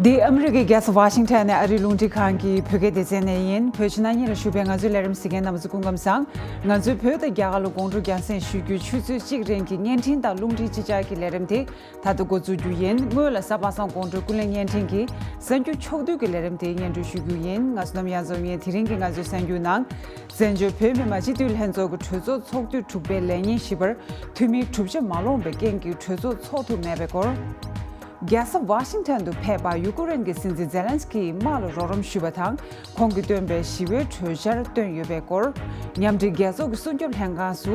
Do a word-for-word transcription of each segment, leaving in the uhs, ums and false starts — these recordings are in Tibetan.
འདི་ཨ་མི་རི་ཀའི་རྒྱལ་ས་ཝ་ཤིང་ཊོན་ནས་ཨ་རིའི་རླུང་འཕྲིན་ཁང་གི་བོད་སྐད་སྡེ་ཚན་ནས་ཡིན། བོད་ཕྱི་ནང་གཉིས་ལ་བཞུགས་པའི་ང་ཚོའི་ལས་རིམ་གཟིགས་མཁན་རྣམ་པ་ཚོ་སྐུ་ཁམས་བཟང་། ང་ཚོའི་བོད་དང་རྒྱ་གར་ལ་དགོང་དྲོ་རྒྱང་སྲིང་ཞུ་རྒྱུའི་ཆུ་ཚོད་གཅིག་རིང་གི་བརྙན་འཕྲིན་དང་རླུང་འཕྲིན་གཅིག་ཆར་གྱི་ལས་རིམ་དེ་ད་ལྟ་འགོ་འཛུགས་རྒྱུ་ཡིན། སྔོན་ལ་གཟའ་པ་སངས་དགོང་དྲོའི་ཀུན་གླེང་བརྙན་འཕྲིན་གྱི་གསར་འགྱུར་ཕྱོགས་བསྡུས་ཀྱི་ལས་རིམ་དེ་སྙན་སྒྲོན་ཞུ་རྒྱུ་ཡིན། ང་ཚོ་ནམ་ཡང་འཛོམས་ཡིན། དེ་རིང་གི་ང་ཚོའི་གསར་འགྱུར་ནང་། བཙན་བྱོལ་བོད་མི་མང་སྤྱི་འཐུས་ལྷན་ཚོགས་ཀྱི་གྲོས་ཚོགས་ཚོགས་དུས་དྲུག་པའི་ལས་ཉིན་བཞི་པར་འཐུས་མིའི་གྲུབ་ཆ་མ་ལོངས་པའི་རྐྱེན་གྱིས་གྲོས་ཚོགས་ཚོགས་ཐུབ་མེད་པའི་སྐོར། རྒྱལ་ས་ཝ་ཤིང་ཊོན་དུ་ཕེབས་པར་ཡུ་ཀེ་རེན་གྱི་སྲིད་འཛིན་ཛེ་ལན་སི་ཀིས་དམག་ལ་རོགས་རམ་ཞུས་པ་དང་། ཁོང་གིས་བཏོན་པའི་ཞི་བའི་གྲོས་འཆར་བཏོན་ཡོད་པའི་སྐོར། མཉམ་འབྲེལ་རྒྱལ་ཚོགས་ཀྱི་སྲུང་སྐྱོབ་ལྷན་ཁང་སུ་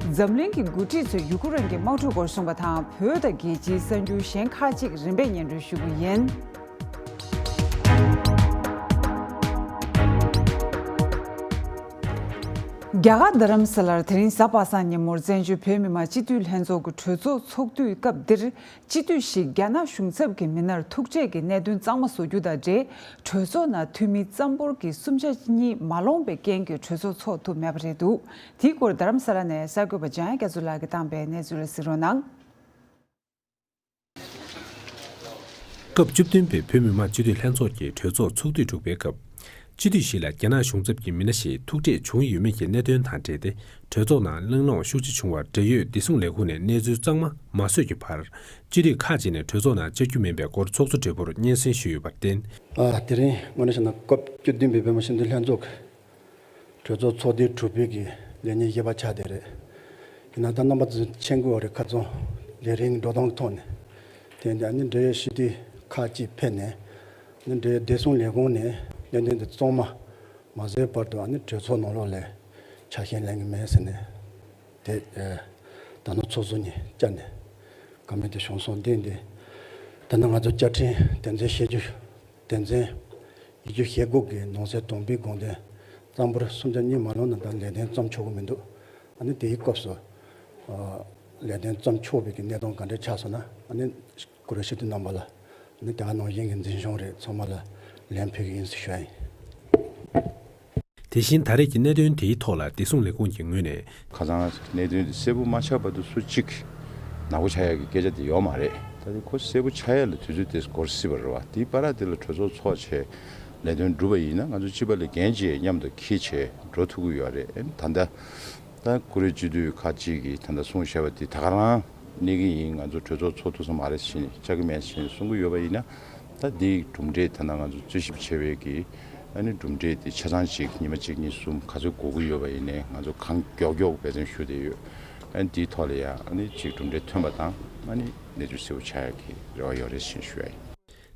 འཛམ་གླིང་གི་འགོ་ཁྲིད་ཚོས་ཡུ་ཀེ་རེན་གྱི་དམག་འཁྲུག་སྐོར་གསུངས་པ་དང་། བོད་དང་རྒྱལ་སྤྱིའི་གསར་འགྱུར་གཞན་ཁག་ཅིག་རིམ་པས་སྙན་སྒྲོན་ཞུ་རྒྱུ་ཡིན། རྒྱ་གར་རྡ་རམ་ས་ལར་དེ་རིང་གཟའ་པ་སངས་ཉིན་མོར་བཙན་བྱོལ་བོད་མི་མང་སྤྱི་འཐུས་ལྷན་ཚོགས་ཀྱི་གྲོས་ཚོགས་ཚོགས་དུས་སྐབས་འདིར། སྤྱི་འཐུས་ཤིག་རྒྱ་ནག་གཞུང་ཚབ་ཀྱི་མི་སྣར་ཐུག་འཕྲད་ཀྱི་གནད་དོན་གཙང་མ་བཟོ་རྒྱུ་དང་འབྲེལ། གྲོས་ཚོགས་ནང་འཐུས་མི་རྩ་འབོར་གྱི་གསུམ་ཆ་གཉིས་མ་ལོངས་པའི་རྐྱེན་གྱིས་གྲོས་ཚོགས་ཚོགས་ཐུབ་མེད་པ་རེད་འདུག་དེའི་སྐོར་རྡ་རམ་ས་ལ་ནས་གསར་འགོད་པ་འཇམ་དབྱངས་རྒྱ་མཚོ་ལགས་ཀྱིས་བཏང་པའི་གནས་ཚུལ་ལ་གཟིགས་རོགས་གནང་། སྐབས་བཅུ་བདུན་པའི་བོད་མི་མང་སྤྱི་འཐུས་ལྷན་ཚོགས་ཀྱི་གྲོས་ཚོགས་ཚོགས་དུས་དྲུག་པའི་སྐབས། སྤྱི་འཐུས་ཤིག་ལ་རྒྱ་ནག་གཞུང་ཚབ་ཀྱི་མི་སྣ་ཞིག་ཐུག་འཕྲད་བྱུང་ཡོད་མེད་ཀྱི་གནད་དོན་དང་འབྲེལ་ཏེ། གྲོས་ཚོགས་ནང་གླེང་སློང་ཤུགས་ཆེ་བྱུང་བར། འབྲེལ་ཡོད་བདེ་སྲུང་ལས་ཁུངས་ནས་གནས་ཚུལ་གཙང་མ་མ་བཟོས་ཀྱི་བར། སྤྱི་འཐུས་ཁག་ཅིག་ནས་གྲོས་ཚོགས་ནང་བཅར་རྒྱུ་མིན་པའི་སྐོར་ཚོགས་གཙོ་སྦྲེལ་པོར་སྙན་སེང་ཞུས་ཡོད་པར་བརྟེན། ཨ། དེ་རིང་དངོས་གནས་བྱས་ན་སྐབས་བཅུ་བདུན་པའི་བོད་མི་སྤྱི་འཐུས་ལྷན་ཚོགས་ཀྱི་གྲོས་ཚོགས་ཚོགས་དུས་དྲུག་པའི་གི་ལས་ཉིན་བཞི་པ་ཆགས་བསྡད་རེད། ཡིན་ན་ད་རྣམ་པ་ཚོ་མཁྱེན་གྱི་ཡོད་རེད། ཁ་རྩང་ལས་རིམ་འགྲོ་སྟངས་ཐོག་ནས། དེ་འདྲ་ནི་འབྲེལ་ཡོད་སྤྱི་འཐུས་ཁག་ཅིག་ཕེབས་ནས། ནི་འབྲེལ་ཡོད་བདེ་སྲུང་ལས་ཁུངས་ནས་གནད་དོན་དེ་གཙང་མ་མ་བཟོས་བར་དུ། ཨ་ནི་གྲོས་ཚོགས་ནང་ལོགས་ལ་ཆ་ཤས་ལེན་གྱི་མེད་ཟེར་ནས། དེ་ཨ་ད་ནི་ཚོགས་གཙོ་ནས་བཅར་ནས་བཀའ་མོལ་དེ་བྱུང་སོང་། དེ་འདི་ད་ནི་ང་ཚོ་བཅའ་ཁྲིམས་དོན་ཚན་ཞེ་བཅུ། དོན་ཚན་ཉི་ཤུ་ཞེ་དགུ་གི་ནང་གསེས་དང་པོའི་དགོངས་དོན་རྩ་འབོར་གསུམ་ཆ་གཉིས་མ་ལོངས་ན་ད་ལས་དོན་བརྩམས་ཆོག་གི་མི་འདུག་ཨ་ནི་དེའི་སྐབས་སུ་ཨ་ལས་དོན་བརྩམས་ཆོག་པའི་གི་གནས་སྟངས་ག་འདྲ་ཆགས་སོང་ན། ཨ་ནི་གུ་རུ་ཞུ་དུས་རྣམ་པ་ལ་ཨ་ནི་དེ་ག་ནང་བཞིན་གྱི་འཛིན་སྐྱོང་རེད། ཚང་མ་ལ་ལན་ཕུལ་གི་ཡིན་ཟེར་ཞུ་ཡ་ཡིན། དེ་བཞིན་ད་རེས་ཀྱི་གནད་དོན་དེའི་ཐོག་ལ་བདེ་སྲུང་ལས་ཁུངས་ཀྱི་ངོས་ནས། ཁ་སང་གནད་དོན་དེ་གསལ་པོ་མ་ཆགས་བར་དུ་སུ་གཅིག་ནག་པོ་ཆགས་ཡག་གི་སྐད་ཆ་དེ་ཡོད་མ་རེད། ད་དེ་ཁོ་གསལ་པོ་ཆགས་ཡག་ལ་དུས་ཚོད་དེ་འགོར་སྲིད་པ་རེད་བ། དེའི་བར་དེ་ལ་གྲོས་ཚོགས་ཚོགས་བྱས་ལས་དོན་སྒྲུབ་པ་ཡིན་ན། ང་ཚོ་སྤྱི་པ་ལས་འགན་ཅིག་མཉམ་དུ་འཁྱེར་བྱས་འགྲོ་ཐུབ་ཀྱི་ཡོད་རེད། ད་ལྟ་ད་ཀུ་རེ་སྤྱི་འཐུས་ཁག་ཅིག་གིས་ད་ལྟ་གསུངས་བཞག་པ་དེ་ད་ག་རང་གནས་ཀྱི་ཡིན། ང་ཚོ་གྲོས་ཚོགས་ཚོགས་ཐུབ་ས་མ་རེད་ཟེར་ནས། བཅར་གྱི་མེད་ཟེར་ནས་གསུང་གི་ཡོད་པ་ཡིན་ན། ད་འདིའི་གྲུབ་འབྲས་ད་ལྟ་ང་ཚོ་རྩོད་ཞིབ་བྱས་པའི་གི་ཨ་ནི་གྲུབ་འབྲས་དེ་ཆ་ཚང་ཅིག་ཉི་མ་གཅིག་གཉིས་གསུམ་ག་ཚོད་འགོར་གྱི་ཡོད་པ་ཡིན་ནའི། ང་ཚོ་གང་མགྱོགས་མགྱོགས་འབད་བརྩོན་ཞུ་བསྡད་ཡོད། ཨ་ནི་འདིའི་ཐོག་ལ་ཡང་ཨ་ནི་ཅིག་གྲུབ་འབྲས་ཐོན་པ་དང་། ཨ་ནི་གནས་ཚུལ་གསལ་པོ་ཆགས་ཡག་གི་རེ་བ་ཡོད་རེད་ཟེར་ཞུ་ཡ་ཡིན།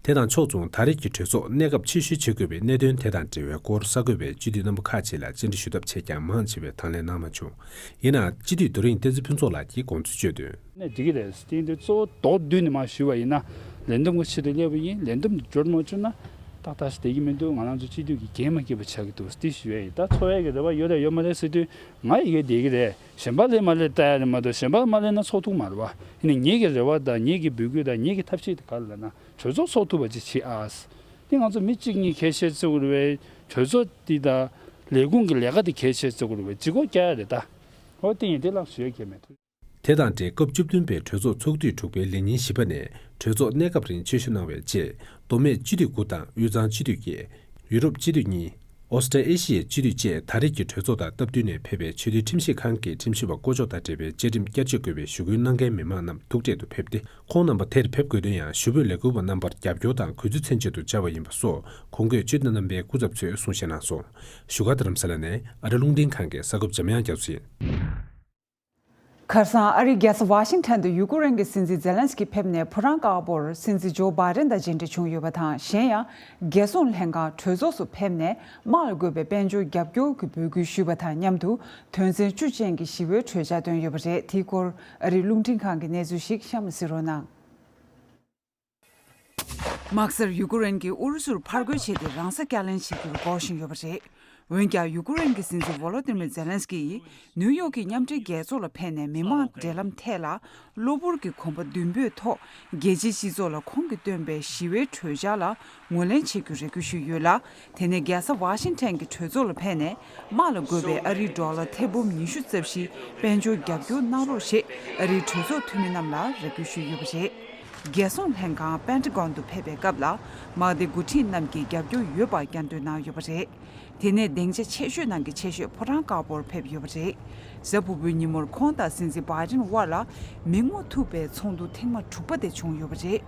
དེ་དང་ཕྱོགས་མཚུངས། ད་རེས་ཀྱི་གྲོས་ཚོགས་གནས་སྐབས་ཕྱིར་བཤོལ་བྱེད་དགོས་པའི་གནད་དོན་དེ་དང་འབྲེལ་བའི་སྐོར་གསར་འགོད་པས་སྤྱི་འཐུས་རྣམ་པ་ཁག་ཅིག་ལ་བཅར་འདྲི་ཞུ་ཐབས་བྱས་ཀྱང་མང་ཆེ་བས་དང་ལེན་གནང་མ་བྱུང་། ཡིན་ནའང་སྤྱི་འཐུས་རྡོ་རིང་བསྟན་འཛིན་ཕུན་ཚོགས་ལགས་ཀྱིས་དགོངས་ཚུལ་བརྗོད་དོན། ནས་འགྲིག་གི་རེད། དེ་འདི་གཙོ་བོ་མདོར་བསྡུས་ནས་མར་ཞུས་པ་ཡིན་ན། ལས་འདེམས་ཀྱི་ཆེད་དུ་སླེབས་པ་ཡིན། ལས་འདེམས་འདི་འབྱོར་མ་བྱུང་ན་ཏག་ཏག་ཞིག་བསྡད་ཀྱི་མི་འདུག་ང་རང་ཚོ་སྤྱི་འཐུས་ཀྱི་འགན་མ་འཁྱེར་བ་ཆགས་ཀྱི་འདུག་འདི་ཞུ་ཡ་ཡིན། ད་ཚོགས་ཡ་གི་རེ་བ་ཡོད་རེད་ཡོད་མ་རེད་ཟེར་དུས། ང་ཡི་གེ་བསྡད་ཀྱི་རེད། གཞན་པ་སླེབས་མ་སླེབས་ལྟ་ཡ་རེད་མ་གཏོགས། གཞན་པ་མ་སླེབས་ན་ཚོགས་ཐུབ་མ་རེད་བ། ཡིན་ནའི་ངེད་ཀྱི་རེ་བ་དང་ངེད་ཀྱི་འབོད་སྐུལ་དང་ངེད་ཀྱི་ཐབས་ཤེས་དེ་ག་རེ་ལབ་ན། གྲོས་ཚོགས་ཚོགས་ཐུབ་པ་ཅིག་བྱེད་ཨ། དེ་ང་ཚོ་མི་གཅིག་གཉིས་གལ་ཆེ་བརྩི་དགོས་རེད་པས། གྲོས་ཚོགས་འདི་དང་ལས་ཁུངས་ཀྱི་ལས་ཀ་དེ་གལ་ཆེ་བརྩི་དགོས་རེད་པས། ལྗིད་ཁོག་རྒྱག་ཡ་རེད་ད། ཨོ་དེ་ཡིན་དེ་ལགས་ཞུ་ཡ་གལ་མེད། དེ་དང་འབྲེལ་སྐབས་བཅུ་བདུན་པའི་གྲོས་ཚོགས་ཚོགས་དུས་དྲུག་པའི་ལས་ཉིན་བཞི་པ་ནས་གྲོས་ཚོགས་གནས་སྐབས་རིང་ཆེད་ཞུ་གནང་བའི་ཆེད། མདོ་སྨད་སྤྱི་འཐུས་དགུ་དང་དབུས་གཙང་སྤྱི་འཐུས་བརྒྱད། ཡུ་རོབ་སྤྱི་འཐུས་གཉིས། ཨོ་སི་ཀྲ་ཨེ་ཤི་ཡའི་སྤྱི་འཐུས་བཅས་ད་རེས་ཀྱི་གྲོས་ཚོགས་དང་སྟབས་བསྟུན་ནས་ཕེབས་པའི་ཆེས་མཐོའི་ཁྲིམས་ཞིབ་ཁང་གི་ཁྲིམས་ཞིབ་པ་བསྐོ་གཞག་དང་འབྲེལ་བའི་བཅའ་ཁྲིམས་བསྐྱར་བཅོས་དགོས་པའི་ཞུ་སྐུལ་གནང་མཁན་མི་མང་རྣམས་ཐུག་འཕྲད་དུ་ཕེབས་ཏེ། ཁོང་རྣམ་པ་དེར་ཕེབས་དགོས་དོན་ཡང་ཞུ་འབོད་ལས་འགུལ་བ་རྣམ་པར་རྒྱབ་སྐྱོར་དང་གུས་བརྩི་མཚོན་བྱེད་དུ་བཅར་བ་ཡིན་པ་སོགས་གོང་འཁོད་སྤྱི་འཐུས་རྣམ་པའི་སྐུ་ཚབ་ཚོས་གསུང་བཤད་གནང་སོང་། བཞུགས་སྒར་རྡ་རམ་ས་ལ་ནས་ཨ་རི་རླུང་འཕྲིན་ཁང་གི་གསར་འགོད་པ་འཇམ་དབྱངས་རྒྱ་མཚོ་ཡིན། ཁར་སང་ཨ་རིའི་རྒྱལ་ས་ཝ་ཤིང་ཊོན་དུ་ཡུ་ཀེ་རེན་གྱི་སྲིད་འཛིན་ཛེ་ལན་སི་ཀི་ཕེབས་ནས་ཕོ་བྲང་དཀར་པོར་སྲིད་འཛིན་ཇོ་བྷའི་ཌེན་དང་མཇལ་འཕྲད་བྱུང་ཡོད་པ་དང་། གཞན་ཡང་། རྒྱལ་སྲུང་ལྷན་ཁང་གྲོས་ཚོགས་སུ་ཕེབས་ནས་དམག་ལ་དགོས་པའི་དཔལ་འབྱོར་རྒྱབ་སྐྱོར་གྱི་འབོད་སྐུལ་ཞུས་པ་དང་མཉམ་དུ། དོན་ཚན་བཅུ་ཅན་གྱི་ཞི་བའི་གྲོས་འཆར་བཏོན་ཡོད་པ་རེད། དེའི་སྐོར་ཨ་རིའི་རླུང་འཕྲིན་ཁང་གི་གནས་ཚུལ་ཞིག་གཤམ་ལ་གཟིགས་རོགས་གནང་། དམག་སར་ཡུ་ཀེ་རེན་གྱིས་ཨུ་རུ་སུར་ཕར་རྒོལ་བྱས་ཏེ་རང་སྲོག་བསྐྱར་ལེན་བྱེད་རྒྱུར་འགོག་བཞིན་ཡོད་པ་རེད། འོན་ཀྱང་ཡུ་ཀེ་རེན་གྱི་སྲིད་འཛིན་ཝོ་ལོ་ཏི་མིར་ཛེ་ལན་སི་ཀི་ཡིས་ནིའུ་ཡོག་གི་མཉམ་འབྲེལ་རྒྱལ་ཚོགས་ལ་ཕེབས་ནས་མི་མང་འབྲེལ་ལམ་ཐད་ལ་གློ་བུར་གྱི་གོམ་པ་མདུན་སྤོས་ཐོག་རྒྱལ་སྤྱིའི་སྤྱི་ཚོགས་ལ་ཁོང་གིས་བཏོན་པའི་ཞི་བའི་གྲོས་འཆར་ལ་ངོས་ལེན་བྱེད་རྒྱུར་རེ་སྐུལ་ཞུས་ཡོད་ལ། དེ་ནས་རྒྱལ་ས་ཝ་ཤིང་ཊོན་གྱི་གྲོས་ཚོགས་ལ་ཕེབས་ནས་དམག་ལ་དགོས་པའི་ཨ་རིའི་ཌོ་ལར་ཐེར་འབུམ་ཉི་ཤུ་རྩ་བཞིའི་དཔལ་འབྱོར་རྒྱབ་སྐྱོར་གནང་རོགས་ཞེས་ཨ་རིའི་གྲོས་ཚོགས་འཐུས་མི་རྣམས་ལ་རེ་སྐུལ་ཞུས་ཡོད་པ་རེད། རྒྱལ་སྲུང་ལྷན་ཁང་པེན་ཊ་གོན་དུ་ཕེབས་པའི་སྐབས་ལ། དམག་སྡེ་འགོ་ཁྲིད་རྣམས་ཀྱིས་རྒྱབ་སྐྱོར་ཡོད་པ་བསྐྱར་ཟློས་གནང་ཡོད་པ་རེད། དེ་ནས་སྡིངས་ཆ་ཆེ་ཤོས་ནང་གི་ཆེ་ཤོས་ཕོ་བྲང་དཀར་པོར་ཕེབས་ཡོད་པ་རེད། གཟའ་ཕུར་བུའི་ཉིན་མོར་ཁོང་དང་སྲིད་འཛིན་བྷའི་ཌེན་དབར་ལ་མི་ངོ་ཐུག་པའི་ཚོགས་འདུ་ཐེངས་མ་དྲུག་པ་དེ་བྱུང་ཡོད་པ་རེད།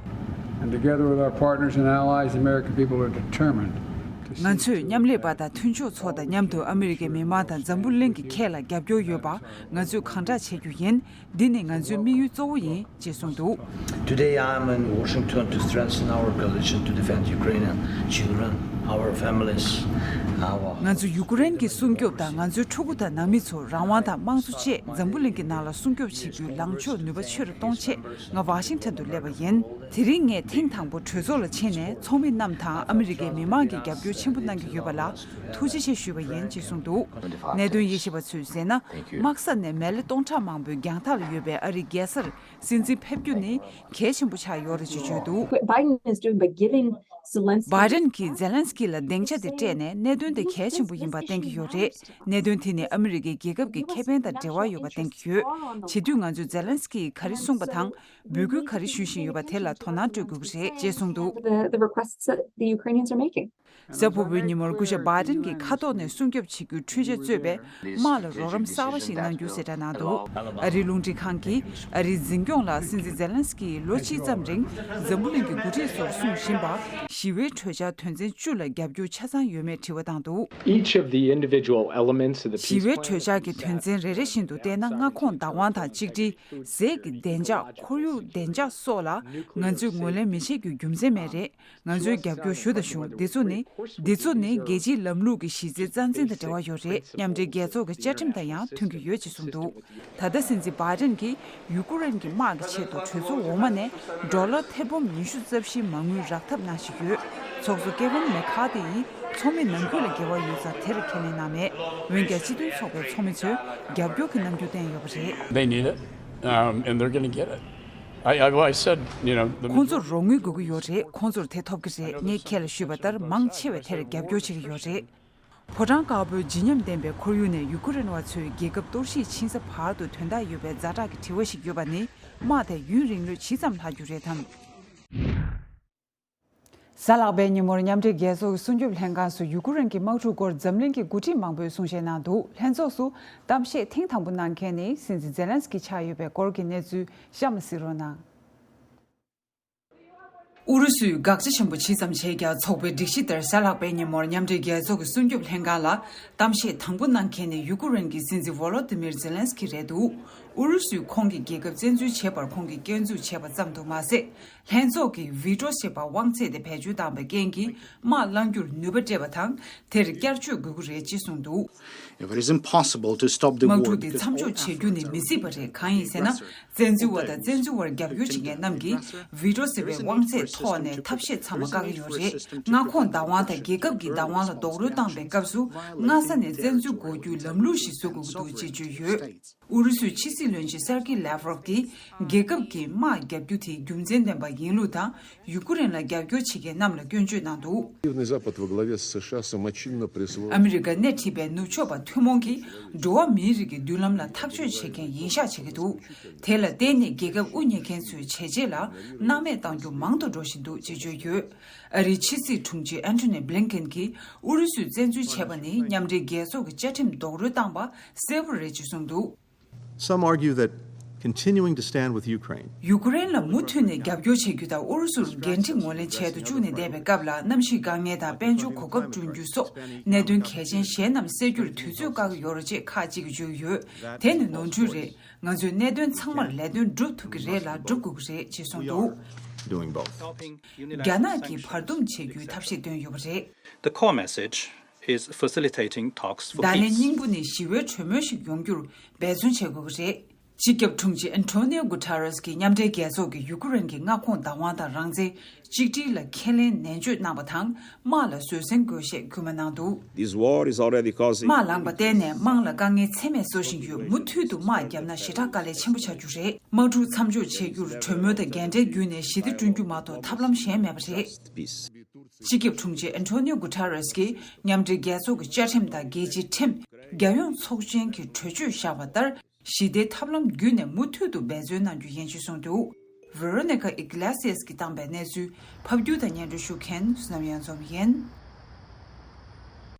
And together with our partners and allies, the American people are determined to see ང་ཚོས་མཉམ་ལས་པ་དང་མཐུན་ཕྱོགས་ཚོ་དང་མཉམ་དུ་ཨ་མི་རི་ཀའི་མི་མང་དང་འཛམ་བུ་གླིང་གི་ཁྱེད་ལ་རྒྱབ་སྐྱོར་ཡོད་པ་ང་ཚོས་གང་དྲག་བྱེད་རྒྱུ་ཡིན། འདི་ནི་ང་ཚོའི་དམིགས་ཡུལ་གཙོ་བོ་ཡིན། ཅེས་གསུངས་འདུག Today I am in Washington to strengthen our coalition to defend Ukrainian children, our families, our ང་ཚོ་ཡུ་ཀེ་རེན་གྱི་སྲུང་སྐྱོབ་དང་ང་ཚོའི་ཕྲུ་གུ་དང་ནང་མི་ཚོ་རང་དབང་དང་དམངས་གཙོ་ཆེད་འཛམ་བུ་གླིང་གི་ནང་ལ་སྲུང་སྐྱོབ་བྱེད་རྒྱུའི་ལངས་ཕྱོགས་ནུས་པ་ཆེ་རུ་གཏོང་ཆེད་ང་ཝ་ཤིང་ཊོན་དུ་སླེབས་པ་ཡིན། དེ་རིང་ངས་ཐེངས་དང་པོ་གྲོས་ཚོགས་ལ་ཕྱིན་ནས་ཚོགས་མི་རྣམས་དང་ཨ་མི་རི་ཀའི་མི་མང་གིས་རྒྱབ་སྐྱོར་ཆེན་པོ་གནང་གི་ཡོད་པ་ལ་ཐུགས་རྗེ་ཆེ་ཞུས་པ་ཡིན། ཅེས་གསུངས་འདུག་གནད་དོན་དབྱེ་ཞིབ་པ་ཚོས་ཟེར་ན། དམག་ས་ནས་མི་ལེ་སྟོང་ཕྲག་མང་པོའི་རྒྱང་ཐག་ལ་ཡོད་པའི་ཨ་རིའི་རྒྱལ་སར་སྲིད་འཛིན་ཕེབས་རྒྱུ་ནི་གལ་ཆེན་པོ་ཆགས་ཡོད་རེད་ཅེས་བརྗོད་འདུག What Biden is doing by giving Zelensky བྷའི་ཌེན་གྱིས་ཛེ་ལན་སི་ཀི་ལ་སྡིངས་ཆ་དེ་སྤྲད་ནས་གནད་དོན་དེ་གལ་ཆེན་པོ་ཡིན་པ་བསྟན་གྱི་ཡོད་རེད། གནད་དོན་དེ་ནི་ཨ་མི་རི་ཀའི་རྒྱལ་ཁབ་ཀྱི་ཁེ་ཕན་དང་འབྲེལ་བ་ཡོད་པ་བསྟན་གྱི་ཡོད། བྱེད་དུས་ང་ཚོས་ཛེ་ལན་སི་ཀིས་ག་རེ་གསུངས་པ་དང་། འབོད་སྐུལ་ག་རེ་ཞུ་བཞིན་ཡོད་པ་དེ་ལ་དོ་སྣང་སྤྲོད་དགོས་ཀྱི་རེད་ཅེས་གསུངས་འདུག the, the requests that the Ukrainians are making. གཟའ་ཕུར་བུའི་ཉིན་མོར་སྐུ་ཞབས་བྷའི་ཌེན་གྱིས་མཁའ་ཐོག་ནས་སྲུང་སྐྱོབ་བྱེད་རྒྱུའི་འཕྲུལ་ཆས་གཙོས་པའི་དམག་ལ་རོགས་རམ་གསར་པ་ཞིག་གནང་རྒྱུ་གསལ་བསྒྲགས་གནང་འདུག་ཨ་རིའི་རླུང་འཕྲིན་ཁང་གིས་ཨ་རིའི་འཛིན་སྐྱོང་ལ་སྲིད་འཛིན་ཛེ་ལན་སི་ཀིས་ལོ་གཅིག་ཙམ་རིང་འཛམ་བུ་གླིང་གི་འགོ་ཁྲིད་ཚོར་གསུངས་བཞིན་པ། ཞི་བའི་གྲོས་འཆར་དོན་ཚན་བཅུ་ལ་རྒྱབ་སྐྱོར་ཆ་ཚང་ཡོད་མེད་དྲི་བ་བཏང་འདུག Each of the individual elements of the peace ཞི་བའི་plan གྲོས་འཆར་གྱི་དོན་ཚན་རེ་རེ་བཞིན་དུ་བལྟས་ན། མངའ་ཁོངས་བདག་དབང་དང་གཅིག་སྒྲིལ། ཟས་ཀྱི་བདེ་འཇགས། ཁོར་ཡུག་བདེ་འཇགས་སོགས་ལ་ང་ཚོས་ངོས་ལེན་མི་བྱེད་རྒྱུའི་རྒྱུ་མཚན་མེད་རེད། ང་ཚོས་རྒྱབ་སྐྱོར་ཞུ་དང་ཞུ། འདི་ཚོ་ནི། འདི་ཚོ་ནི་རྒྱལ་སྤྱིའི་ལམ་ལུགས་ཀྱི་གཞི་རྩའི་རྩ་འཛིན་དང་འབྲེལ་བ་ཡོད་རེད། མཉམ་འབྲེལ་རྒྱལ་ཚོགས་ཀྱི་བཅའ་ཁྲིམས་དང་ཡང་མཐུན་གྱི་ཡོད་ཅེས་གསུངས་འདུག་ད་ལྟ་སྲིད་འཛིན་བྷའི་ཌེན་གྱིས་ཡུ་ཀེ་རེན་གྱི་དམག་གི་ཆེད་དུ་གྲོས་ཚོགས་འོག་མ་ནས་ཌོ་ལར་ཐེར་འབུམ་ཉི་ཤུ་རྩ་བཞི་མ་དངུལ་རག་ཐབས་གནང་བཞིན་ཡོད། ཚོགས་གཙོ་ཀེ་ཝིན་མེ་ཁ་ཐི་ཡིས་ཚོགས་མི་ནང་ཁུལ་ལ་འགལ་བ་ཡོད་ཙང་དེར་ཁས་ལེན་གནང་མེད། འོན་ཀྱང་སྤྱི་མཐུན་ཚོགས་པའི་ཚོགས་མི་ཚོས་རྒྱབ་སྐྱོར་གྱི་རྣམ་འགྱུར་བསྟན་ཡོད་པ་རེད། They need it, um, and they're going to get it. I, I, I said, you know, the ཁོང་ཚོར་རོགས་དངུལ་དགོས་ཀྱི་ཡོད་རེད། ཁོང་ཚོར་དེ་ཐོབ་ཀྱི་རེད། ངས་ཁྱེད་ལ་ཞུས་པ་ལྟར་མང་ཆེ་བས་དེར་རྒྱབ་སྐྱོར་བྱེད་ཀྱི་ཡོད་རེད། ཕོ་བྲང་དཀར་པོའི་བརྗིད་ཉམས་ལྡན་པའི་ཁོར་ཡུག་ནས་ཡུ་ཀེ་རེན་བ་ཚོའི་རྒྱལ་ཁབ་གཏོར་བཤིག་ཕྱིན་ས་བར་དུ་དོན་དག་ཡོད་པའི་ཛ་དྲག་གི་དྲི་བ་ཞིག་ཡོད་པ་ནི། དམག་དེ་ཡུན་རིང་ལོས་ཇི་ཙམ་ལྷག་རྒྱུ་རེད་དམ། གཟའ་ལྷག་པའི་ཉིན་མོར་མཉམ་འབྲེལ་རྒྱལ་ཚོགས་ཀྱི་སྲུང་སྐྱོབ་ལྷན་ཁང་སུ་ཡུ་ཀེ་རེན་གྱི་དམག་འཁྲུག་སྐོར་འཛམ་གླིང་གི་འགོ་ཁྲིད་མང་པོས་གསུང་བཤད་གནང་འདུག་ལྷན་ཚོགས་སུ་གཏམ་བཤད་ཐེངས་དང་པོ་གནང་མཁན་ནི་སྲིད་འཛིན་ཛེ་ལན་སི་ཀི་ཆགས་ཡོད་པའི་སྐོར་གྱི་གནས་ཚུལ་གཤམ་ལ་གཟིགས་རོགས་གནང་། ཨུ་རུ་སུས་དགག་བྱ་ཆེན་པོ་ཇི་ཙམ་བྱས་ཀྱང་། ཚོགས་པའི་སྒྲིག་གཞི་ལྟར་གཟའ་ལྷག་པའི་ཉིན་མོར་མཉམ་འབྲེལ་རྒྱལ་ཚོགས་ཀྱི་སྲུང་སྐྱོབ་ལྷན་ཁང་ལ་གཏམ་བཤད་དང་པོ་གནང་མཁན་ནི་ཡུ་ཀེ་རེན་གྱི་སྲིད་འཛིན་ཝོ་ལོ་ཏི་མིར་ཛེ་ལན་སི་ཀི་རེད་འདུག་ཨུ་རུ་སུས་ཁོང་གི་རྒྱལ་ཁབ་བཙན་འཛུལ་བྱས་པར་ཁོང་གིས་སྐྱོན་འཛུགས་བྱས་པ་ཙམ་དུ་མ་ཟད། ལྷན་ཚོགས་ཀྱིས་བི་ཀྲོ་ཞེས་པ་དབང་ཚད་དེ་བེད་སྤྱོད་བཏང་བའི་རྐྱེན་གྱིས་དམག་བསླང་རྒྱུར་ནུས་པ་སྤྲད་པ་དང་། དེར་བསྐྱར་བཅོས་དགོས་ཀྱི་རེད་ཅེས་གསུངས་འདུག It is impossible to stop the དམག་འཁྲུག་འདི་མཚམས་འཇོག་བྱེད་རྒྱུ་ནི་མི་སྲིད་པ་རེད། གང་ཡིན་ཟེར་ན། བཙན་འཛུལ་བ་དང་བཙན་འཛུལ་བར་རྒྱབ་སྐྱོར་བྱེད་མཁན་རྣམས་ཀྱིས་བི་ཀྲོ་ཟེར་བའི་དབང་ཚད་ཐོག་ནས་ཐབས་ཤེས་ཚང་མ་བཀག་གི་ཡོད་རེད། མངའ་ཁོངས་བདག་དབང་དང་རྒྱལ་ཁབ་ཀྱི་བདག་དབང་ལ་རྡོག་རོལ་བཏང་བའི་སྐབས་སུ། སྔ་ས་ནས་བཙན་འཛུལ་འགོག་རྒྱུའི་ལམ་ལུགས་ཤིག་བཟོ་དགོས་ཀྱི་འདུག་ཅེས་བརྗོད་ཡོད། ཨུ་རུ་སུའི་ཕྱི་སྲིད་བློན་ཆེན་སེར་ཀི་ལེབ་རོབ་ཀྱིས། རྒྱལ་ཁབ་ཀྱིས་དམག་བརྒྱབ་རྒྱུ་དེ་རྒྱུ་མཚན་ལྡན་པ་ཡིན་ལུགས་དང་། ཡུ་ཀེ་རེན་ལ་རྒྱབ་སྐྱོར་བྱེད་མཁན་རྣམས་ལ་སྐྱོན་བརྗོད་གནང་འདུག Активный Запад во главе с США самочинно присвоил ཨ་མི་རི་ཀ་སྣེ་ཁྲིད་པའི་ནུབ་ཕྱོགས་པ་ཐུན་མོང་གིས་འགྲོ་བ་མིའི་རིགས་ཀྱི་མདུན་ལམ་ལ་ཐག་གཅོད་བྱེད་མཁན་ཡིན་ཤག་བྱེད་ཀྱི་འདུག་དེ་ལ་བརྟེན་ནས་རྒྱལ་ཁབ་དབུ་བརྙེས་མཁན་ཚོའི་བྱས་རྗེས་ལ་སྣང་མེད་གཏང་རྒྱུ་མང་དུ་འགྲོ་བཞིན་འདུག་ཅེས་བརྗོད་ཡོད། ཨ་རིའི་ཕྱི་སྲིད་དྲུང་ཆེ་ཨན་ཐོ་ནི་བྷི་ལིན་ཀེན་གྱིས་ཨུ་རུ་སུས་བཙན་འཛུལ་བྱས་པ་ནི་མཉམ་འབྲེལ་རྒྱལ་ཚོགས་ཀྱི་བཅའ་ཁྲིམས་རྡོག་རོལ་བཏང་པ་གསལ་པོ་རེད་ཅེས་གསུངས་འདུག Some argue that continuing to stand with Ukraine ཡུ་ཀེ་རེན་ལ་མུ་མཐུད་ནས་རྒྱབ་སྐྱོར་བྱེད་རྒྱུ་དང་ཨུ་རུ་སུར་འགན་འཁྲི་ངོས་ལེན་བྱས་དུ་བཅུག་ནས་བསྡད་པའི་སྐབས་ལ། གནམ་གཤིས་དཀའ་ངལ་དང་དཔལ་འབྱོར་གོ་སྐབས་བསྐྲུན་རྒྱུ་སོགས་གནད་དོན་གལ་ཆེན་གཞན་རྣམས་སེལ་རྒྱུར་དུས་ཚོད་བཀག་གི་ཡོད་རེད་ཅེས་ཁག་ཅིག་གིས་བརྗོད་ཀྱི་ཡོད། དེ་ནི་ནོར་འཁྲུལ་རེད། ང་ཚོས་གནད་དོན་ཚང་མར་ལས་དོན་སྒྲུབ་ཐུབ་ཀྱི་རེད་ལ་སྒྲུབ་དགོས་ཀྱི་རེད་ཅེས་གསུངས་འདུག Doing both. རྒྱ་ནག་གིས་བར་འདུམ་བྱེད་རྒྱུའི་ཐབས་ཤེས་བཏོན་ཡོད་པ་རེད། The core message is facilitating talks for peace. བརྡ་ལན་སྙིང་པོ་ནི་ཞི་བའི་གྲོས་མོལ་ཞིག་ཡོང་རྒྱུར་འབད་བརྩོན་བྱེད་དགོས་ཀྱི་རེད། སྤྱི་ཁྱབ་དྲུང་ཆེ་ཨན་ཐོ་ནིའོ་གུ་ཐ་རེས་ཀྱིས་མཉམ་འབྲེལ་རྒྱལ་ཚོགས་ཀྱི་ཡུ་ཀེ་རེན་གྱི་མངའ་ཁོངས་བདག་དབང་དང་རང་བཙན་གཅིག་སྒྲིལ་ལ་ཁས་ལེན་ནན་བརྗོད་གནང་བ་དང་། དམག་ལ་བཟོད་བསྲན་དགོས་ཞེས་སྐུལ་མ་གནང་འདུག This war is already causing དམག་ལངས་པ་བརྟེན་ནས་དམངས་ལ་དཀའ་ངལ་ཚད་མེད་བཟོ་བཞིན་ཡོད། མུ་མཐུད་དུ་དམག་བརྒྱབ་ན་ཞེ་དྲག་དཀའ་ལས་ཆེན་པོ་ཆགས་རྒྱུ་རེད། དམག་འཁྲུག་མཚམས་འཇོག་བྱེད་རྒྱུར་གྲོས་མོལ་དང་འགན་འཁྲི་བརྒྱུད་ནས་ཞི་བདེ་བསྐྲུན་རྒྱུ་མ་གཏོགས་ཐབས་ལམ་གཞན་མེད་པ་རེད། Peace. སྤྱི་ཁྱབ་དྲུང་ཆེ་ཨན་ཐོ་ནིའོ་གུ་ཐ་རེས་ཀྱིས་མཉམ་འབྲེལ་རྒྱལ་ཚོགས་ཀྱི་བཅའ་ཁྲིམས་དང་རྒྱལ་སྤྱིའི་ཁྲིམས། རྒྱལ་ཡོངས་ཚོགས་ཆེན་གྱི་གྲོས་ཆོད་བཞག་པ་ལྟར། ཞི་བདེའི་ཐབས་ལམ་བརྒྱུད་ནས་མུ་མཐུད་དུ་འབད་བརྩོན་གནང་རྒྱུ་ཡིན་ཞེས་གསུངས་འདུག Veronica Iglesias གིས་བཏང་པའི་གནས་ཚུལ་ཕབ་སྒྱུར་དང་སྙན་སྒྲོན་ཞུ་མཁན་བསོད་ནམས་གཡང་འཛོམས་ཡིན།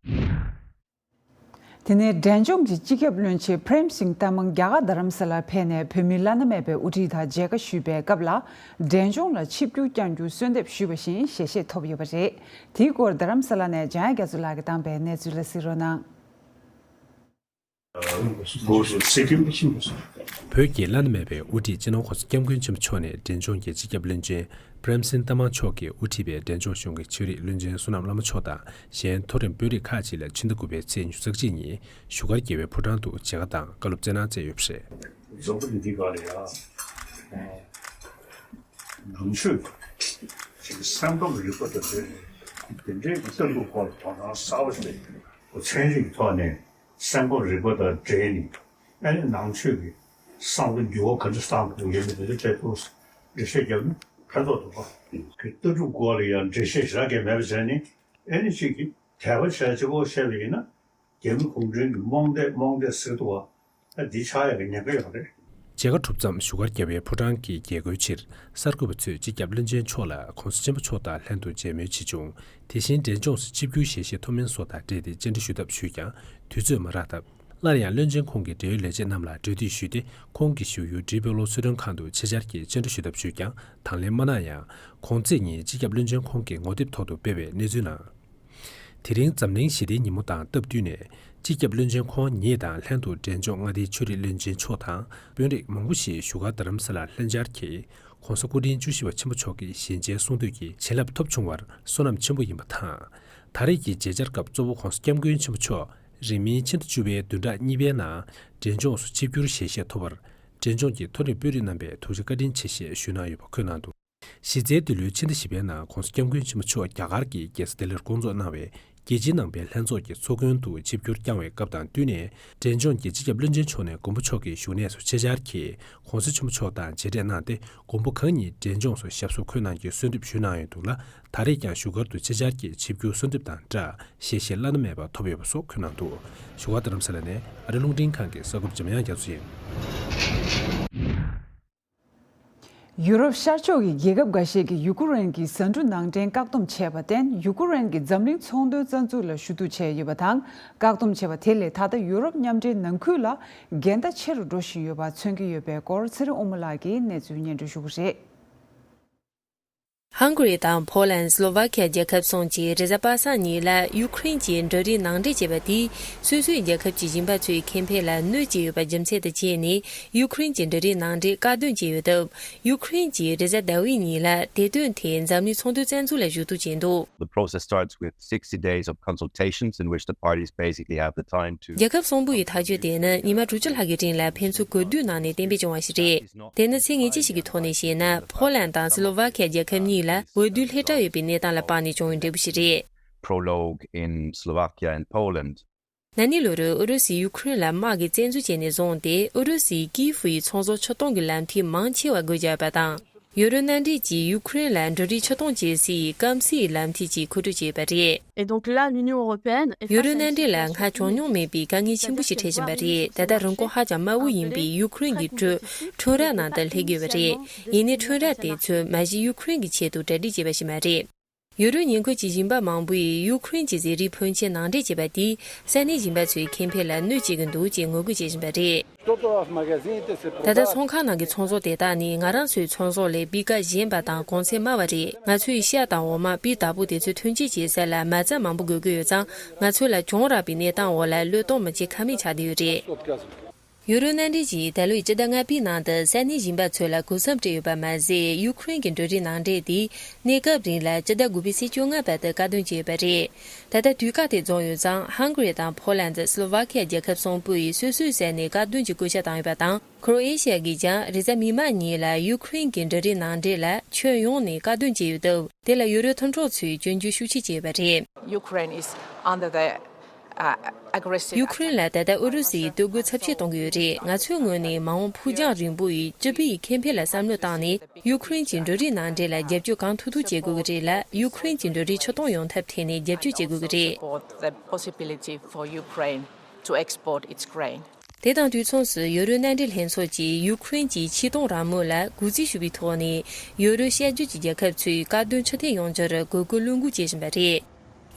དེ་ནས་འབྲས་ལྗོངས་ཀྱི་སྤྱི་ཁྱབ་བློན་ཆེན་པྲེམ་སིང་ཏ་མང་རྒྱ་གར་རྡ་རམ་ས་ལར་ཕེབས་ནས་བོད་མི་བླ་ན་མེད་པའི་དབུ་ཁྲིད་དང་མཇལ་ཁ་ཞུས་པའི་སྐབས་ལ། འབྲས་ལྗོངས་ལ་ཆིབས་བསྒྱུར་བསྐྱང་རྒྱུའི་གསོལ་འདེབས་ཞུས་པ་བཞིན་ཞལ་བཞེས་ཐོབ་ཡོད་པ་རེད། དེའི་སྐོར་རྡ་རམ་ས་ལ་ནས་འཇམ་དབྱངས་རྒྱ་མཚོ་ལགས་ཀྱིས་བཏང་པའི་གནས་ཚུལ་ལ་གཟིགས་རོགས་གནང་། བོད་ཀྱི་བླ་ན་མེད་པའི་དབུ་ཁྲིད་སྤྱི་ནོར་༸གོང་ས་༸སྐྱབས་མགོན་ཆེན་པོ་མཆོག་ནས་འབྲས་ལྗོངས་ཀྱི་སྤྱི་ཁྱབ་བློན་ཆེན་པྲེམ་སིང་ཏ་མང་མཆོག་གིས་དབུ་ཁྲིད་པའི་འབྲས་ལྗོངས་གཞུང་གི་ཆོས་རིག་བློན་ཆེན་བསོད་ནམས་བླ་མ་མཆོག་དང་། གཞན་མཐོ་རིམ་དཔོན་རིགས་ཁག་ཅིག་ལ་ཕྱི་ཟླ་དགུ་པའི་ཚེས་ཉེར་གཅིག་ཉིན་བཞུགས་སྒར་རྒྱལ་བའི་ཕོ་བྲང་དུ་མཇལ་ཁ་དང་བཀའ་སློབ་སྩལ་གནང་མཛད་ཡོད་པ་རེད། རྫོགས་པ་འདི་ག་ལ་ཡ། ནང་ཆོས་ཀྱི་སེམས་ཁམས་རིག་པ་དང་འབྲེལ་ནས་དེ་འདྲའི་ལྟ་གྲུབ་སྐོར་དོ་སྣང་གསར་པ་ཞིག་ཚན་རིག་ཐོག་ནས་སེམས་ཁམས་རིག་པ་དང་འབྲེལ་ནས་ཨ་ནི་ནང་ཆོས་ཀྱི་བསམ་བློ་འགྱུར་བ་ག་འདྲ་བཏང་དགོས་ཡོད་མེད་དེ་འདྲ་འཕྲལ་ཐུག་འགྲེལ་བཤད་རྒྱབ་ན་ཕན་ཐོགས་འདུག་ག་གི་ལྟ་གྲུབ་སྐོར་ལ་ཡང་འགྲེལ་བཤད་ཞེ་དྲག་གས་མེད་པ་བྱས་ནས་ཨ་ནི་གཅིག་གིས་དད་པ་བྱས་གཅིག་པོ་བཤད་པ་ཡིན་ན། རྒྱ་མི་གུང་ཁྲན་གྱི་རྨོངས་དད་རྨོངས་དད་ཟེར་འདུག་བ། ཨ་འདི་ཆགས་ཡག་གི་ཉེན་ཁ་ཡོད་རེད། མཇལ་ཁ་གྲུབ་མཚམས་བཞུགས་སྒར་རྒྱལ་བའི་ཕོ་བྲང་གི་རྒྱལ་སྒོའི་ཕྱིར་གསར་འགོད་པ་ཚོས་སྤྱི་ཁྱབ་བློན་ཆེན་མཆོག་ལ་༸གོང་ས་ཆེན་པོ་མཆོག་དང་ལྷན་དུ་མཇལ་མོལ་བྱེད་བྱུང་། དེ་བཞིན་འབྲས་ལྗོངས་སུ་ཆིབས་བསྒྱུར་ཞལ་བཞེས་ཐོབ་མིན་སོགས་དང་འབྲེལ་ཏེ་བཅར་འདྲི་ཞུ་ཐབས་ཞུས་ཀྱང་དུས་ཚོད་མ་རག་སྟབས། སླར་ཡང་བློན་ཆེན་ཁོང་གི་འབྲེལ་ཡོད་ལས་བྱེད་རྣམས་ལ་གྲོས་བསྡུར་ཞུས་ཏེ་ཁོང་གིས་བཞུགས་ཡུལ་ཌི་པོ་ལོ་ཚུལ་ཁྲིམས་ཁང་དུ་ཆེད་བཅར་གྱིས་བཅར་འདྲི་ཞུ་ཐབས་ཞུས་ཀྱང་དང་ལེན་མ་གནང་ཡང་གོང་ཚེས་ཉིན་སྤྱི་ཁྱབ་བློན་ཆེན་ཁོང་གི་ངོ་དེབ་ཐོག་ཏུ་སྤེལ་བའི་གནས་ཚུལ་ནང་། དེ་རིང་འཛམ་གླིང་ཞི་བདེའི་ཉིན་མོ་དང་སྟབས་བསྟུན་ནས་སྤྱི་ཁྱབ་བློན་ཆེན་ཁོང་ཉིད་དང་ལྷན་དུ་འབྲས་ལྗོངས་མངའ་སྡེའི་ཆོས་རིག་བློན་ཆེན་མཆོག་དང་དཔོན་རིགས་མང་པོ་ཞིག་བཞུགས་སྒར་རྡ་རམ་ས་ལར་ལྷན་བཅར་གྱིས་༸གོང་ས་སྐུ་ཕྲེང་བཅུ་བཞི་པ་ཆེན་པོ་མཆོག་གི་ཞལ་མཇལ་གསུང་འདོན་གྱི་བྱིན་རླབས་ཐོབ་བྱུང་བར་བསོད་ནམས་ཆེན་པོ་ཡིན་པ་དང་། ད་རེས་ཀྱི་མཇལ་བཅར་སྐབས་གཙོ་བོ་༸གོང་ས་༸སྐྱབས་མགོན་ཆེན་པོ་མཆོག་རིང་མིན་ཕྱི་ཟླ་བཅུ་པའི་བདུན་ཕྲག་གཉིས་པའི་ནང་འབྲས་ལྗོངས་སུ་ཆིབས་བསྒྱུར་ཞལ་བཞེས་ཐོབ་པར་འབྲས་ལྗོངས་ཀྱི་མཐོ་རིམ་དཔོན་རིགས་རྣམ་པས་ཐུགས་རྗེ་བཀའ་དྲིན་ཆེ་ཞེས་ཞུས་གནང་ཡོད་པ་འཁོད་གནང་འདུག་གཞི་རྩའི་འདི་ལོའི་ཕྱི་ཟླ་བཞི་པའི་ནང་༸གོང་ས་༸སྐྱབས་མགོན་ཆེན་པོ་མཆོག་རྒྱ་གར་གྱི་རྒྱལ་ས་ལྡི་ལིར་བསྐོང་ཚོགས་གནང་བའི་རྒྱལ་སྤྱིའི་ནང་པའི་ལྷན་ཚོགས་ཀྱི་ཚོགས་མགོན་དུ་ཆིབས་བསྒྱུར་བསྐྱངས་བའི་སྐབས་དང་བསྟུན་ནས་འབྲས་ལྗོངས་ཀྱི་སྤྱི་ཁྱབ་བློན་ཆེན་མཆོག་ནས་མགོན་པོ་མཆོག་གི་བཞུགས་གནས་སུ་ཆེད་བཅར་གྱིས་༸གོང་ས་ཆེན་པོ་མཆོག་དང་མཇལ་འཕྲད་གནང་སྟེ་མགོན་པོ་གང་ཉིད་འབྲས་ལྗོངས་སུ་ཞབས་སོར་འཁོད་གནང་རྒྱུའི་གསོལ་འདེབས་ཞུས་གནང་ཡོད་འདུག་ལ། ད་རེས་ཀྱང་བཞུགས་སྒར་དུ་ཆེད་བཅར་གྱིས་ཆིབས་བསྒྱུར་གསོལ་འདེབས་དང་སྦྲགས་ཞལ་བཞེས་བླ་ན་མེད་པ་ཐོབ་ཡོད་པ་སོགས་འཁོད་གནང་འདུག་བཞུགས་སྒར་རྡ་རམ་ས་ལ་ནས་ཨ་རི་རླུང་འཕྲིན་ཁང་གི་གསར་འགོད་པ་འཇམ་དབྱངས་རྒྱ་མཚོ་ཡིན། ཡུ་རོབ་ཤར་ཕྱོགས་ཀྱི་རྒྱལ་ཁབ་འགའ་ཤས་ཀྱིས་ཡུ་ཀེ་རེན་གྱི་ཟ་འབྲུ་ནང་འདྲེན་བཀག་སྡོམ་བྱས་པར་བརྟེན་ཡུ་ཀེ་རེན་གྱིས་འཛམ་གླིང་ཚོང་དོན་རྩ་འཛུགས་ལ་ཞུ་གཏུག་བྱས་ཡོད་པ་དང་། བཀག་སྡོམ་བྱས་པ་དེ་ལས་ད་ལྟ་ཡུ་རོབ་མཉམ་འབྲེལ་ནང་ཁུལ་ལ་འགལ་ཟླ་ཆེ་རུ་འགྲོ་བཞིན་ཡོད་པ་མཚོན་གྱི་ཡོད་པའི་སྐོར་ཚེ་རིང་དབུ་མ་ལགས་ཀྱིས་གནས་ཚུལ་སྙན་སྒྲོན་ཞུ་གི་རེད། ཧང་གྷ་རི་དང་ཕོ་ལན། སི་ལོ་ཝ་ཁི་ཡ་རྒྱལ་ཁབ་གསུམ་གྱིས་རེས་གཟའ་པ་སངས་ཉིན་ལ་ཡུ་ཁུ་རེན་གྱི་འབྲུ་རིགས་ནང་འདྲེན་བྱས་པ་དེས་སོ་སོའི་རྒྱལ་ཁབ་ཀྱི་ཞིང་པ་ཚོའི་ཁེ་ཕན་ལ་གནོད་བྱས་ཡོད་པ་རྒྱུ་མཚན་དུ་བྱས་ནས་ཡུ་ཁུ་རེན་གྱི་འབྲུ་རིགས་ནང་འདྲེན་བཀག་སྡོམ་བྱས་ཡོད་སྟབས། ཡུ་ཁུ་རེན་གྱིས་རེས་གཟའ་ཟླ་བའི་ཉིན་ལ་དེ་དོན་ཐད་འཛམ་གླིང་ཚོང་དོན་རྩ་འཛུགས་ལ་ཞུ་གཏུག་བྱས་འདུག The process starts with sixty days of consultations in which the parties basically have the time to རྒྱལ་ཁབ་གསུམ་པོ་ཡི་ཐག་གཅོད་དེ་ནི་ཉི་མ་དྲུག་ཅུ་ལྷག་གི་རིང་ལ་ཕན་ཚུན་གོ་བསྡུར་གནང་ནས་གཏན་འབེབས་བྱུང་བ་ཞིག་རེད། དེ་ནི་ཚིག་ངེས་ཅན་ཞིག་གི་ཐོག་ནས་བཤད་ན་ཕོ་ལན་དང་སི་ལོ་ཝ་ཁི་ཡ་རྒྱལ་ཁབ་གཉིས་ལ་འོས་བསྡུའི་སླེབས་གྲབས་ཡོད་པའི་གནས་སྟངས་ལ་དཔགས་ནས་བྱུང་བའི་འབྲས་བུ་ཞིག་རེད། Prologue in Slovakia and Poland. ན་ནིང་ལོ་རུ་ཨུ་རུ་སུས་ཡུ་ཁུ་རེན་ལ་དམག་གི་བཙན་འཛུལ་བྱས་ནས་བཟུང་སྟེ་ཨུ་རུ་སུས་ཀིའི་ཧྥུ་ཡི་ཚོང་ཟོག་ཕྱིར་གཏོང་གི་ལམ་ཐིག་མང་ཆེ་བ་བཀོད་བཞག་པ་དང་། ཡུ་རོབ་མནའ་འབྲེལ་གྱིས་ཡུ་ཁུ་རེན་ལ་འབྲུ་རིགས་ཕྱིར་གཏོང་བྱེད་སའི་སྐམ་སའི་ལམ་ཐིག་ཅིག་མཁོ་སྤྲོད་བྱས་པ་རེད། Et donc là, l'Union européenne est ཡུ་རོབ་མནའ་འབྲེལ་ལ་སྔར་བྱུང་མྱོང་མེད་པའི་དཀའ་ངལ་ཆེན་པོ་ཞིག་འཕྲད་བཞིན་པ་རེད། ད་ལྟ་རིན་གོང་ཧ་ཅང་དམའ་བོ་ཡིན་པའི་ཡུ་ཁུ་རེན་གྱི་འབྲུ་ཁྲོམ་ར་ནང་དུ་སླེབས་ཀྱི་ཡོད་པ་རེད། ཡིན་ནའི་ཁྲོམ་ར་དེ་ཚོས་མ་གཞི་ཡུ་ཁུ་རེན་གྱི་ཆེད་དུ་གྲ་སྒྲིག་བྱས་པ་ཞིག་མ་རེད། ཡུ་རོབ་ཉེ་འཁོར་གྱི་ཞིང་པ་མང་པོས་ཡུ་ཁུ་རེན་གྱི་ཟས་རིགས་ཕོན་ཆེན་ནང་འདྲེན་བྱས་པ་དེས་ས་གནས་ཞིང་པ་ཚོའི་ཁེ་ཕན་ལ་གནོད་བྱེད་ཀྱི་འདུག་ཅེས་ངོ་རྒོལ་བྱེད་བཞིན་པ་རེད། ད་ལྟ་ཚོང་ཁང་ནང་གི་ཚོང་ཟོག་དེ་དག་ནི་ང་རང་ཚོའི་ཚོང་ཟོག་ལས་སྤུས་ཀ་ཞན་པ་དང་གོང་ཚད་དམའ་བ་རེད། ང་ཚོས་ཤ་དང་འོ་མ། སྤུས་དག་པོ་དེ་ཚོ་ཐོན་སྐྱེད་བྱེད་ས་ལ་མ་རྩ་མང་པོ་དགོས་ཀྱི་ཡོད་ཙང་། ང་ཚོ་ལ་གྱོང་རག་པའི་གནས་སྟངས་འོག་ལ་བློས་གཏོང་མི་བྱེད་ཁ་མེད་ཆགས་བསྡད་ཡོད་རེད། ཡུ་རོབ་མནའ་འབྲེལ་གྱིས་ད་ལོའི་སྤྱི་ཟླ་ལྔ་པའི་ནང་དུ་ས་གནས་ཞིང་པ་ཚོ་ལ་གོ་སྐབས་སྤྲད་ཡོད་པ་མ་ཟད། ཡུ་ཁུ་རེན་གྱི་འབྲུ་རིགས་ནང་འདྲེན་དེ་གནས་སྐབས་རིང་ལ་སྤྱི་ཟླ་དགུ་པའི་ཚེས་བཅོ་ལྔ་བར་དུ་བཀག་སྡོམ་བྱས་ཡོད་པ་རེད། ད་ལྟ་དུས་བཀག་དེ་རྫོགས་ཡོད་ཙང་། ཧང་གྷ་རི་དང་ཕོ་ལན། སི་ལོ་ཝ་ཁི་ཡ་རྒྱལ་ཁབ་གསུམ་པོ་ཡིས་སོ་སོའི་ས་ནས་བཀག་སྡོམ་གྱི་བཀོད་ཁྱབ་བཏང་ཡོད་པ་དང་། ཁོ་རོ་ཨེ་ཤི་ཡ་གིས་ཀྱང་རེས་གཟའ་མིག་དམར་ཉིན་ལ་ཡུ་ཁུ་རེན་གྱི་འབྲུ་རིགས་ནང་འདྲེན་ལ་ཁྱོན་ཡོངས་ནས་བཀག་སྡོམ་བྱས་ཡོད་སྟབས། དེ་ལ་ཡུ་རོབ་མཐུན་གྲོགས་ཚོས་སྐྱོན་བརྗོད་ཤུགས་ཆེ་བྱས་ཡོད་པ་རེད། Ukraine is under the, uh, aggressive ཡུ་ཁུ་རེན་ལ་ད་ལྟ་ཨུ་རུ་སུའི་སྟོབས་རྒོལ་ཚབས་ཆེ་གཏོང་གི་ཡོད་རེད། ང་ཚོའི་ངོས་ནས་མ་འོངས་ཕུགས་རྒྱང་རིང་པོ་ཡི་སྤྱི་པའི་ཁེ་ཕན་ལ་བསམ་བློ་བཏང་ནས། ཡུ་ཁུ་རེན་གྱི་འབྲུ་རིགས་ནང་འདྲེན་ལ་རྒྱབ་སྐྱོར་གང་ཐུབ་ཐུབ་བྱེད་དགོས་ཀྱི་རེད་ལ། ཡུ་ཁུ་རེན་གྱི་འབྲུ་རིགས་ཕྱིར་གཏོང་ཡོང་ཐབས་ཐད་ནས་རྒྱབ་སྐྱོར་བྱེད་དགོས་ཀྱི་རེད། Support the possibility for Ukraine to export its grain. དེ་དང་དུས་མཚུངས་སུ་ཡུ་རོབ་མནའ་འབྲེལ་ལྷན་ཚོགས་ཀྱིས་ཡུ་ཁུ་རེན་གྱི་ཆེས་མཐོང་རང་མོས་ལ་གུས་བརྩི་ཞུ་བའི་ཐོག་ནས་ཡུ་རོབ་བཤད་སྒྲོས་ཀྱི་རྒྱལ་ཁབ་ཚོས་བཀག་སྡོམ་ཕྱིར་འཐེན་ཡོང་རྒྱུར་དགོས་མཁོ་བློས་འགུག་བྱེད་བཞིན་པ་རེད།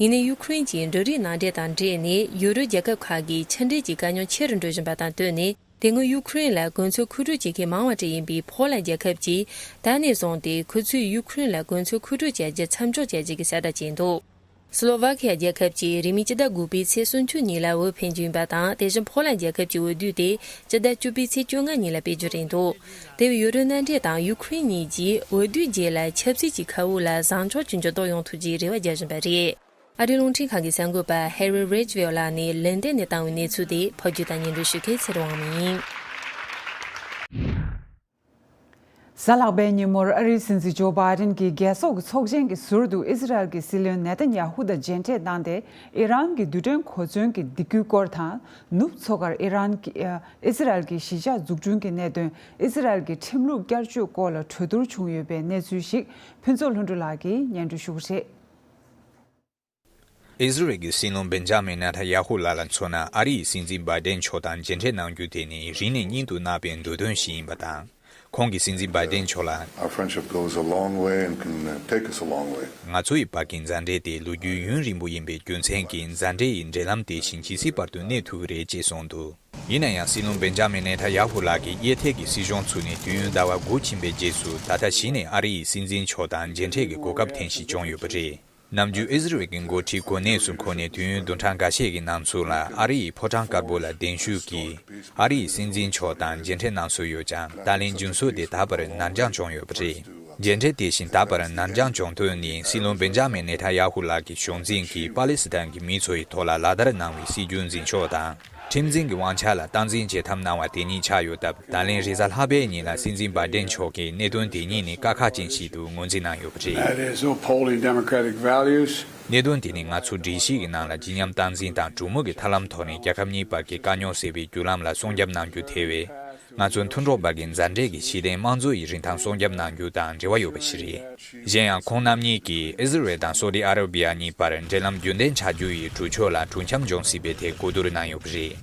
ཡིན་ནའི་ཡུ་ཁུ་རེན་གྱི་འབྲུ་རིགས་ནང་འདྲེན་དང་འབྲེལ་ནས་ཡུ་རོབ་རྒྱལ་ཁབ་ཁག་གིས་ཕྱི་འབྲེལ་གྱི་དཀའ་རྙོག་ཆེ་རུ་འགྲོ་བཞིན་པ་དང་བསྟུན་ནས། དེ་སྔོན་ཡུ་ཁུ་རེན་ལ་གོ་མཚོན་མཁོ་སྤྲོད་བྱེད་མཁན་མང་བ་ཅིག་ཡིན་པའི་ཕོ་ལན་རྒྱལ་ཁབ་ཀྱིས་ད་ནས་བཟུང་སྟེ་ཁོ་ཚོས་ཡུ་ཁུ་རེན་ལ་གོ་མཚོན་མཁོ་སྤྲོད་བྱ་རྒྱུ་མཚམས་འཇོག་བྱ་རྒྱུ་གི་གསལ་བསྒྲགས་བྱས་འདུག་སི་ལོ་ཝ་ཁི་ཡ་རྒྱལ་ཁབ་ཀྱིས་རིང་མིན་སྤྱི་ཟླ་དགུ་པའི་ཚེས་སུམ་ཅུ་ཉིན་ལ་འོས་འཕེན་རྒྱུ་ཡིན་པ་དང་། དེ་བཞིན་ཕོ་ལན་རྒྱལ་ཁབ་ཀྱི་འོས་བསྡུ་དེ་སྤྱི་ཟླ་བཅུ་པའི་ཚེས་བཅོ་ལྔ་ཉིན་ལ་སྤེལ་རྒྱུ་རེད་འདུག་དེ་བས་ཡུ་རོབ་མནའ་འབྲེལ་དང་ཡུ་ཁུ་རེན་གཉིས་ཀྱིས་འོས་བསྡུའི་རྗེས་ལ་ཆབ་སྲིད་ཀྱི་ཁ་དབུགས་ལ་བཟང་ཕྱོགས་ཀྱི་འགྱུར་ལྡོག་ཡོང་ཐུབ་རྒྱུའི་རེ་བ་རྒྱག་བཞིན་པ་རེད། ཨ་རིའི་རླུང་འཕྲིན་ཁང་གི་གསར་འགོད་པ་Harry Ridgwell་ལགས་ནས་ལན་ཏན་ནས་བཏང་བའི་གནས་ཚུལ་དེ་ཕབ་སྒྱུར་དང་སྙན་སྒྲོན་ཞུ་མཁན་ཚེ་རིང་དབང་མོ་ཡིན། གཟའ་ལྷག་པའི་ཉིན་མོར་ཨ་རིའི་སྲིད་འཛིན་ཇོ་བྷའི་ཌེན་གྱིས་རྒྱལ་ཚོགས་ཀྱི་ཚོགས་ཆེན་གྱི་ཟུར་དུ་ཨི་ཟི་རལ་གྱི་སྲིད་བློན་ནེ་ཐན་ཡ་ཧུ་དང་མཇལ་འཕྲད་གནང་སྟེ། ཨི་རན་གྱི་རྡུལ་ཕྲན་གོ་མཚོན་གྱི་སྡིགས་སྐུལ་སྐོར་དང་། ནུབ་མཚོ་ཁར་ཨི་རན་གྱི་ཨི་ཟི་རལ་གྱི་གཞིས་ཆགས་འཛུགས་སྐྲུན་གྱི་གནད་དོན། ཨི་ཟི་རལ་གྱི་ཁྲིམས་ལུགས་བསྐྱར་བཅོས་སྐོར་ལ་གྲོས་བསྡུར་བྱུང་ཡོད་པའི་གནས་ཚུལ་ཞིག་ཕུན་ཚོགས་ལྷུན་གྲུབ་ལགས་ཀྱིས་སྙན་སྒྲོན་ཞུ་གི་རེད། ཨི་ཟི་རལ་གྱི་སྲིད་བློན་བེན་ཇ་མིན་ནེ་ཐན་ཡ་ཧུ་ལགས་ལ་མཚོན་ན། ཨ་རིའི་སྲིད་འཛིན་བྷའི་ཌེན་མཆོག་དང་མཇལ་འཕྲད་གནང་རྒྱུ་དེ་ནི་རིང་ནས་སྙིང་དུ་བརྣག་པའི་འདོད་དོན་ཞིག་ཡིན་པ་དང་། ཁོང་གིས་སྲིད་འཛིན་བྷའི་ཌེན་མཆོག་ལ། Our friendship goes a long way and can, uh, take us a long way. ང་ཚོ་ཡི་བར་གྱི་མཛའ་འབྲེལ་དེ་ལོ་རྒྱུས་ཡུན་རིང་པོ་ཡིན་པའི་རྒྱུ་མཚན་གྱིས། མཛའ་འབྲེལ་ཡི་འབྲེལ་ལམ་དེ་བཞིན་ཇི་སྲིད་བར་དུ་གནས་ཐུབ་ཀྱི་རེད་ཅེས་གསུངས་འདུག་ཡིན་ན་ཡང་། སྲིད་བློན་བེན་ཇ་མིན་ནེ་ཐན་ཡ་ཧུ་ལགས་ཀྱིས་གཡས་ཐད་ཀྱི་སྲིད་གཞུང་ཚུགས་ནས་དུས་ཡུན་ཟླ་བ་དགུ་ཕྱིན་པའི་རྗེས་སུ། ད་ལྟ་གཞི་ནས་ཨ་རི་ཡི་སྲིད་འཛིན་མཆོག་དང་མཇལ་འཕྲད་ཀྱི་གོ་སྐབས་ཐེངས་ཤིག་བྱུང་ཡོད་པ་རེད། ནམ་རྒྱུན་ཨི་ཟི་རལ་གྱི་འགོ་ཁྲིད་གོ་གནས་སུ་འཁོད་ནས་དུས་ཡུན་བདུན་ཕྲག་འགའ་ཤས་ཀྱི་ནང་ཚུད་ལ། ཨ་རི་ཡི་ཕོ་བྲང་དཀར་པོ་ལ་གདན་ཞུས་ཀྱིས་ཨ་རི་ཡི་སྲིད་འཛིན་མཆོག་དང་མཇལ་འཕྲད་གནང་སྲོལ་ཡོད་ཀྱང་། ད་ལན་རྒྱུན་སྲོལ་དེ་དག་པར་ནར་འགྱངས་བྱུང་ཡོད་པ་རེད། མཇལ་འཕྲད་དེ་བཞིན་དག་པར་ནར་འགྱངས་བྱུང་དོན་ནི། སྲིད་བློན་བེན་ཇ་མིན་ནེ་ཐན་ཡ་ཧུ་ལགས་ཀྱི་གཞུང་འཛིན་གྱིས་པ་ལི་སི་ཐན་གྱི་མི་ཚོ་ཡི་ཐོག་ལ་ལག་བསྟར་གནང་བའི་སྲིད་ཇུས་འཛིན་ཕྱོགས་དང་། ཁྲིམས་འཛིན་གྱི་དབང་ཆ་ལ་སྟངས་འཛིན་བྱེད་ཐབས་གནང་བ་དེ་གཉིས་ཆགས་ཡོད་སྟབས། ད་ལན་རེས་གཟའ་ལྷག་པའི་ཉིན་ལ་སྲིད་འཛིན་བྷའི་ཌེན་མཆོག་གིས་གནད་དོན་དེ་གཉིས་ནི་དཀའ་ཁག་ཅན་ཞིག་ཏུ་ངོས་འཛིན་གནང་ཡོད་པ་རེད། That is upholding democratic values. གནད་དོན་དེ་ནི་ང་ཚོ་སྒྲིག་གཞི་གི་ནང་ལ་བརྗིད་ཉམས་སྟངས་འཛིན་དང་གྲོས་མོལ་གྱི་ཐབས་ལམ་ཐོག་ནས་རྒྱལ་ཁབ་གཉིས་བར་གྱི་དཀའ་རྙོག་སེལ་བའི་བརྒྱུད་ལམ་ལ་སྲུང་སྐྱོབ་གནང་རྒྱུ་ཐེ་བའི། ང་ཚོ་མཐུན་གྲོགས་བར་གྱི་མཛའ་འབྲེལ་གྱི་གཞི་རྟེན་དམངས་གཙོ་ཡི་རིན་ཐང་སྲུང་སྐྱོབ་གནང་རྒྱུ་དང་འབྲེལ་བ་ཡོད་པ་ཞིག་རེད། གཞན་ཡང་ཁོང་རྣམ་གཉིས་ཀྱིས་ཨི་ཟི་རལ་དང་སོ་ཏི་ཨ་ར་བི་ཡ་གཉིས་བར་འབྲེལ་ལམ་རྒྱུན་ལྡན་ཆགས་རྒྱུ་ཡི་གྲོས་ཆོད་ལ་གྲོས་འཆམ་འབྱུང་སྲིད་པའི་ཐད་གོ་བསྡུར་གནང་ཡོད་པ་རེད།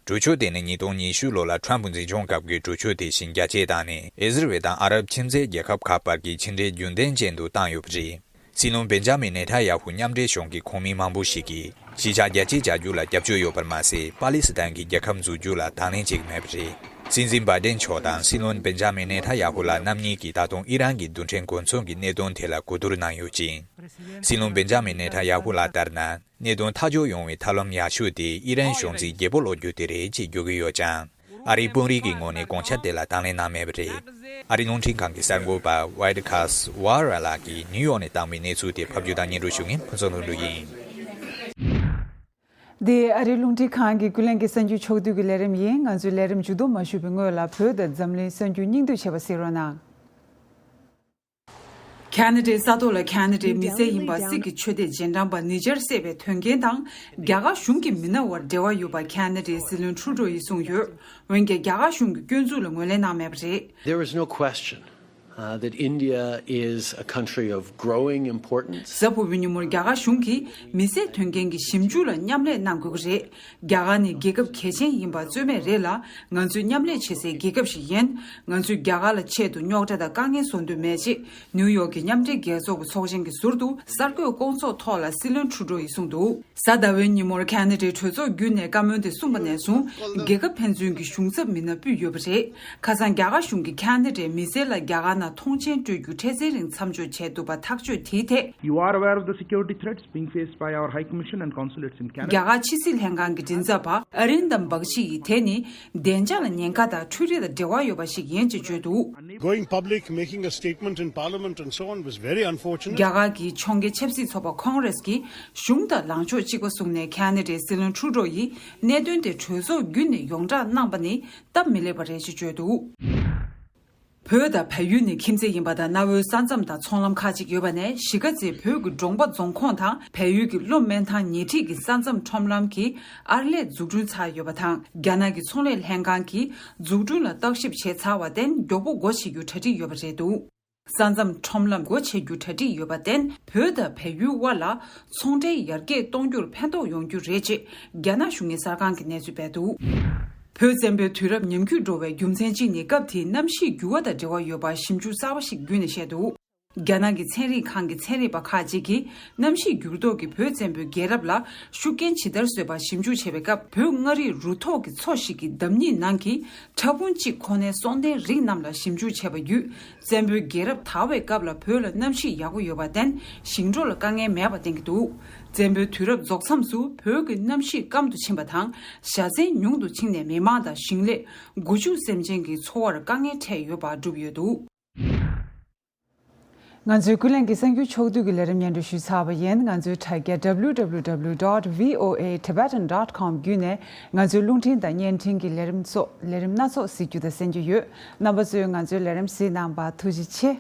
གྲོས་ཆོད་དེ་ནི་ཉིས་སྟོང་ཉི་ཤུ་ལོ་ལ་ཁྲམ་ཕུ་འཛིན་སྐྱོང་སྐབས་ཀྱི་གྲོས་ཆོད་དེ་བཞིན་རྒྱ་སྐྱེད་བཏང་ནས། ཨི་ཟི་རལ་དང་ཨ་རབ་ཁྱིམ་མཚེས་རྒྱལ་ཁབ་ཁག་བར་གྱི་ཕྱི་འབྲེལ་རྒྱུན་ལྡན་ཅན་དུ་བཏང་ཡོད་པ་རེད། སྲིད་བློན་བེན་ཇ་མིན་ནེ་ཐན་ཡ་ཧུ་མཉམ་འབྲེལ་གཞུང་གི་ཁོངས་མི་མང་པོ་ཞིག་གིས། གཞིས་ཆགས་རྒྱ་སྐྱེད་བྱ་རྒྱུ་ལ་རྒྱབ་སྐྱོར་ཡོད་པར་མ་ཟད། པ་ལི་སི་ཐན་གྱི་རྒྱལ་ཁབ་འཛུགས་རྒྱུ་ལ་དང་ལེན་བྱེད་ཀྱི་མེད་པ་རེད། སྲིད་འཛིན་བྷའི་ཌེན་མཆོག་དང་སྲིད་བློན་བེན་ཇ་མིན་ནེ་ཐན་ཡ་ཧུ་ལགས་རྣམ་གཉིས་ཀྱིས་ད་དུང་ཨི་རན་གྱི་རྡུལ་ཕྲན་གོ་མཚོན་གྱི་གནད་དོན་ཐད་ལ་གོ་བསྡུར་གནང་ཡོད་ཅིང་། སྲིད་བློན་བེན་ཇ་མིན་ནེ་ཐན་ཡ་ཧུ་ལགས་ལྟར་ན། གནད་དོན་ཐག་གཅོད་ཡོང་བའི་ཐབས་ལམ་ཡག་ཤོས་དེ་ཨི་རན་གཞུང་འཛིན་བརྗེ་པོ་སློག་རྒྱུ་དེ་རེད་ཅེས་བརྗོད་ཀྱི་ཡོད་ཀྱང་། ཨ་རིའི་དཔོན་རིགས་ཀྱི་ངོས་ནས་དགོངས་འཆར་དེ་ལ་དང་ལེན་གནང་མེད་པ་རེད། ཨ་རིའི་རླུང་འཕྲིན་ཁང་གི་གསར་འགོད་པ་Vikas Vora་ལགས་ཀྱིས་ནིའུ་ཡོག་ནས་བཏང་བའི་གནས་ཚུལ་དེ་ཕབ་སྒྱུར་དང་སྙན་སྒྲོན་ཞུ་མཁན་ཕུན་ཚོགས་ལྷུན་གྲུབ་ཡིན། འདི་ཨ་རིའི་རླུང་འཕྲིན་ཁང་གི་ཀུན་གླེང་གི་གསར་འགྱུར་ཕྱོགས་བསྡུས་ཀྱི་ལས་རིམ་ཡིན། ང་ཚོའི་ལས་རིམ་མཇུག་བསྡོམས་མ་ཞུས་པའི་སྔོན་ལ། བོད་དང་འཛམ་གླིང་གསར་འགྱུར་སྙིང་བསྡུས་བྱས་པ་གཟིགས་རོགས་གནང་། ཁ་ན་ཌའི་ས་ཐོག་ལ་ཁ་ན་ཌའི་མི་སེར་ཡིན་པ་སྲིད་ཀྱི་ཆོས་དད་རྗེས་འབྲང་པ་ཉེ་ཆར་བསད་པའི་དོན་རྐྱེན་དང་། རྒྱ་གར་གཞུང་གི་མི་སྣ་བར་འབྲེལ་བ་ཡོད་པ་ཁ་ན་ཌའི་སྲིད་བློན་ཁྲུ་ཌོ་ཡིས་གསུངས་ཡོད། འོན་ཀྱང་རྒྱ་གར་གཞུང་གིས་སྐྱོན་འཛུགས་ལ་ངོས་ལེན་གནང་མེད་པ་རེད། There is no question, uh, that India is a country of growing importance. གཟའ་ཕུར་བུའི་ཉིན་མོར་རྒྱ་གར་གཞུང་གིས་མི་སེར་དོན་རྐྱེན་གྱི་ཞིབ་འཇུག་ལ་མཉམ་ལས་གནང་དགོས་ཀྱི་རེད། རྒྱ་གར་ནི་རྒྱལ་ཁབ་གལ་ཆེན་ཡིན་པ་རྩོད་མེད་རེད་ལ། ང་ཚོས་མཉམ་ལས་བྱེད་སའི་རྒྱལ་ཁབ་ཞིག་ཡིན། ང་ཚོས་རྒྱ་གར་ལ་ཆེད་དུ་རྙོག་དྲ་དང་དཀའ་ངལ་བཟོ་འདོད་མེད་ཅེས་ནིའུ་ཡོག་གི་མཉམ་འབྲེལ་རྒྱལ་ཚོགས་ཀྱི་ཚོགས་ཆེན་གྱི་ཟུར་དུ་གསར་འགོད་སྐོང་ཚོགས་ཐོག་ལ་སྲིད་བློན་ཁྲུ་ཌོ་ཡིས་གསུངས་འདུག་གཟའ་ཟླ་བའི་ཉིན་མོར་ཁ་ན་ཌའི་གྲོས་ཚོགས་བརྒྱུད་ནས་བཀའ་མོལ་དེ་གསུངས་པ་ནས་བཟུང་། རྒྱལ་ཁབ་ཕན་ཚུན་གྱི་གཞུང་ཚབ་མི་སྣ་ཕུད་ཡོད་པ་རེད། ཁ་སང་རྒྱ་གར་གཞུང་གིས་ཁ་ན་ཌའི་མི་སེར་ལ་རྒྱ་གར་ནང་ཐོངས་མཆན་སྤྲོད་རྒྱུ་འཕྲལ་སེལ་རིང་མཚམས་འཇོག་བྱས་འདུག་པ་ཐག་གཅོད་དེའི་ཐད། You are aware of the security threats being faced by our High Commission and consulates in Canada. རྒྱ་གར་ཕྱི་སྲིད་ལྷན་ཁང་གི་མགྲིན་ཚབ་པ་ཨ་རིན་དམ་བག་ཤི་ཡིས་དེ་ནི་བདེ་འཇགས་ལ་ཉེན་ཁ་དང་འཕྲུལ་རིག་དང་འབྲེལ་བ་ཡོད་པ་ཞིག་ཡིན་ཅེས་བརྗོད་འདུག Going public, making a statement in Parliament and so on was very unfortunate. རྒྱ་གར་གྱི་ཕྱོགས་འགལ་ཆབ་སྲིད་ཚོགས་པ་ཁོང་རེས་ཀྱིས་གཞུང་དང་ལངས་ཕྱོགས་གཅིག་པ་བཟུང་ནས་ཁ་ན་ཌའི་སྲིད་བློན་ཁྲུ་ཌོ་ཡིས་གནད་དོན་དེ་གྲོས་ཚོགས་བརྒྱུད་ནས་ཡོངས་བསྒྲགས་གནང་པ་ནི་སྟབས་མི་ལེགས་པ་རེད་ཅེས་བརྗོད་འདུག་བོད་དང་བལ་ཡུལ་ནི་ཁྱིམ་མཚེས་ཡིན་པ་དང་། གནའ་བོའི་ས་མཚམས་དང་ཚོང་ལམ་ཁག་ཅིག་ཡོད་པ་ནས། གཞིས་ཀ་རྩེའི་བོད་ཀྱི་འབྲོང་པ་རྫོང་ཁོངས་དང་བལ་ཡུལ་གྱི་གློ་སྨན་ཐང་ཉེ་འཁྲིས་ཀྱི་ས་མཚམས་ཁྲོམ་ལམ་གྱི་ཨར་ལས་འཛུགས་སྐྲུན་ཚར་ཡོད་པ་དང་། རྒྱ་ནག་གི་ཚོང་ལས་ལྷན་ཁང་གིས་འཛུགས་སྐྲུན་ལ་བརྟག་ཞིབ་བྱས་ཚར་བར་བརྟེན། མགྱོགས་པོ་སྒོ་ཕྱེ་རྒྱུ་གྲ་སྒྲིག་ཡོད་པ་རེད་འདུག་ས་མཚམས་ཁྲོམ་ལམ་སྒོ་ཕྱེ་རྒྱུ་གྲ་སྒྲིག་ཡོད་པར་བརྟེན། བོད་དང་བལ་ཡུལ་དབར་ལ་ཚོང་འབྲེལ་ཡར་རྒྱས་གཏོང་རྒྱུར་ཕན་ཐོགས་ཡོང་རྒྱུ་རེད་ཅེས་རྒྱ་ནག་གཞུང་གི་གསར་ཁང་གིས་གནས་ཚུལ་སྤེལ་འདུག་བོད་བཙན་པོའི་དུས་རབས་ཉམས་རྒུད་འགྲོ་བའི་རྒྱུ་མཚན་གཅིག་ནི་སྐབས་དེའི་གནམ་གཤིས་འགྱུར་བ་དང་འབྲེལ་བ་ཡོད་པ་ཞིབ་འཇུག་གསར་པ་ཞིག་བརྒྱུད་ནས་བཤད་འདུག་རྒྱ་ནག་གི་ཚན་རིག་ཁང་གི་ཚན་རིག་པ་ཁག་ཅིག་གིས་གནམ་གཤིས་འགྱུར་ལྡོག་གིས་བོད་བཙན་པོའི་རྒྱལ་རབས་ལ་ཤུགས་རྐྱེན་ཇི་ལྟར་བཟོས་པ་ཞིབ་འཇུག་བྱས་པའི་སྐབས། བོད་མངའ་རིས་རུ་ཐོག་གི་མཚོ་ཞིག་གི་འདབས་རྙིང་ནང་གི་ཕྲ་ཕུང་གཅིག་ཁོ་ནའི་སྲོག་ལྡན་རིགས་རྣམས་ལ་ཞིབ་འཇུག་བྱས་པ་བརྒྱུད། བཙན་པོའི་རྒྱལ་རབས་དར་བའི་སྐབས་ལ་བོད་ལ་གནམ་གཤིས་ཡག་པོ་ཡོད་པར་བརྟེན། ཞིང་འབྲོག་ལ་དཀའ་ངལ་མེད་པ་བསྟན་གྱི་འདུག་བཙན་པོའི་དུས་རབས་རྫོགས་མཚམས་སུ་བོད་ཀྱི་གནམ་གཤིས་སྐམ་དུ་ཕྱིན་པ་དང་། བཞའ་ཚན་ཉུང་དུ་ཕྱིན་ནས་མི་མང་དང་ཞིང་ལས། སྒོ་ཕྱུགས་སེམས་ཅན་གྱི་འཚོ་བར་དཀའ་ངལ་འཕྲད་ཡོད་པ་བསྒྲུབས་ཡོད་འདུག་ང་ཚོའི་ཀུན་གླེང་གི་གསར་འགྱུར་ཕྱོགས་བསྡུས་ཀྱི་ལས་རིམ་སྙན་སྒྲོན་ཞུས་ཚར་བ་ཡིན། ང་ཚོའི་དྲ་རྒྱ་W W W dot V O A Tibetan dot com བརྒྱུད་ནས་ང་ཚོའི་རླུང་འཕྲིན་དང་བརྙན་འཕྲིན་གྱི་ལས་རིམ་སོགས་ལས་རིམ་སྣ་ཚོགས་གཟིགས་རྒྱུ་དང་གསན་རྒྱུ་ཡོད། རྣམ་པ་ཚོས་ང་ཚོའི་ལས་རིམ་གཟིགས་གནང་བར་ཐུགས་རྗེ་ཆེ།